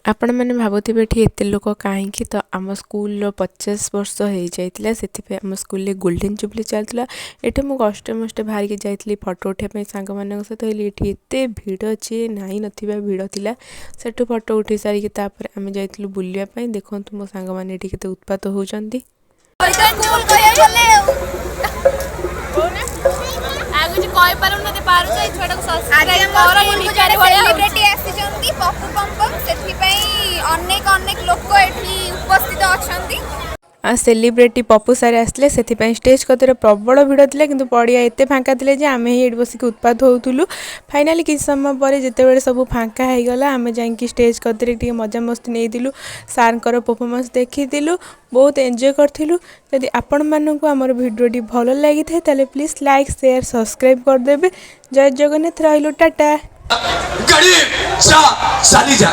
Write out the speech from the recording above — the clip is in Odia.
ଆପଣମାନେ ଭାବୁଥିବେ, ଏଠି ଏତେ ଲୋକ କାହିଁକି? ତ ଆମ ସ୍କୁଲର 50 ବର୍ଷ ହେଇଯାଇଥିଲା, ସେଥିପାଇଁ ଆମ ସ୍କୁଲରେ ଗୋଲ୍ଡେନ୍ ଜୁବଲି ଚାଲିଥିଲା। ଏଠି ମୁଁ କଷ୍ଟେ ମଷ୍ଟେ ବାହାରିକି ଯାଇଥିଲି ଫଟୋ ଉଠାଇବା ପାଇଁ ସାଙ୍ଗମାନଙ୍କ ସହିତ। ହେଲେ ଏଠି ଏତେ ଭିଡ଼ ଯେ ନାହିଁ ନଥିବା ଭିଡ଼ ଥିଲା। ସେଠୁ ଫଟୋ ଉଠେଇ ସାରିକି ତାପରେ ଆମେ ଯାଇଥିଲୁ ବୁଲିବା ପାଇଁ। ଦେଖନ୍ତୁ, ମୋ ସାଙ୍ଗମାନେ ଏଠି କେତେ ଉତ୍ପାତ ହେଉଛନ୍ତି। ସ୍କୁଲ କହିବାକୁ ଗଲେ ଆଉ ଆଉ କିଛି କହିପାରୁନି ଯଦି ପାରୁଛ, ଏଇ ଛୁଆଟାକୁ ଆଜି ସବସ୍କ୍ରାଇବ ଆମ କର। ଇଏ ସ୍କୁଲକୁ ଭିକାରୀ ଜଣେ ଭଳିଆ ହଉଛି। ସେଲିବ୍ରିଟି ଆସିଛନ୍ତି, ପପୁ ପମ୍ପମ୍। ସେଥିପାଇଁ ଅନେକ ଅନେକ ଲୋକ ଏଠି ଉପସ୍ଥିତ ଅଛନ୍ତି। ସେଲିବ୍ରିଟି ପପୁ ସାର୍ ଆସିଥିଲେ, ସେଥିପାଇଁ ଷ୍ଟେଜ୍ କତିରେ ପ୍ରବଳ ଭିଡ଼ ଥିଲା। କିନ୍ତୁ ପଡ଼ିଆ ଏତେ ଫାଙ୍କା ଥିଲା ଯେ ଆମେ ହିଁ ଏଠି ବସିକି ଉତ୍ପାତ ହେଉଥିଲୁ। ଫାଇନାଲି କିଛି ସମୟ ପରେ ଯେତେବେଳେ ସବୁ ଫାଙ୍କା ହେଇଗଲା, ଆମେ ଯାଇକି ଷ୍ଟେଜ୍ କତିରେ ଟିକେ ମଜାମସ୍ତି ନେଇଥିଲୁ, ସାର୍ଙ୍କର ପରଫର୍ମାନ୍ସ ଦେଖିଥିଲୁ, ବହୁତ ଏନ୍ଜୟ କରିଥିଲୁ। ଯଦି ଆପଣମାନଙ୍କୁ ଆମର ଭିଡ଼ିଓଟି ଭଲ ଲାଗିଥାଏ, ତାହେଲେ ପ୍ଲିଜ୍ ଲାଇକ୍, ସେୟାର, ସବସ୍କ୍ରାଇବ୍ କରିଦେବେ। ଜୟ ଜଗନ୍ନାଥ। ରହିଲୁ, ଟାଟା। गरीब जा, चली जा।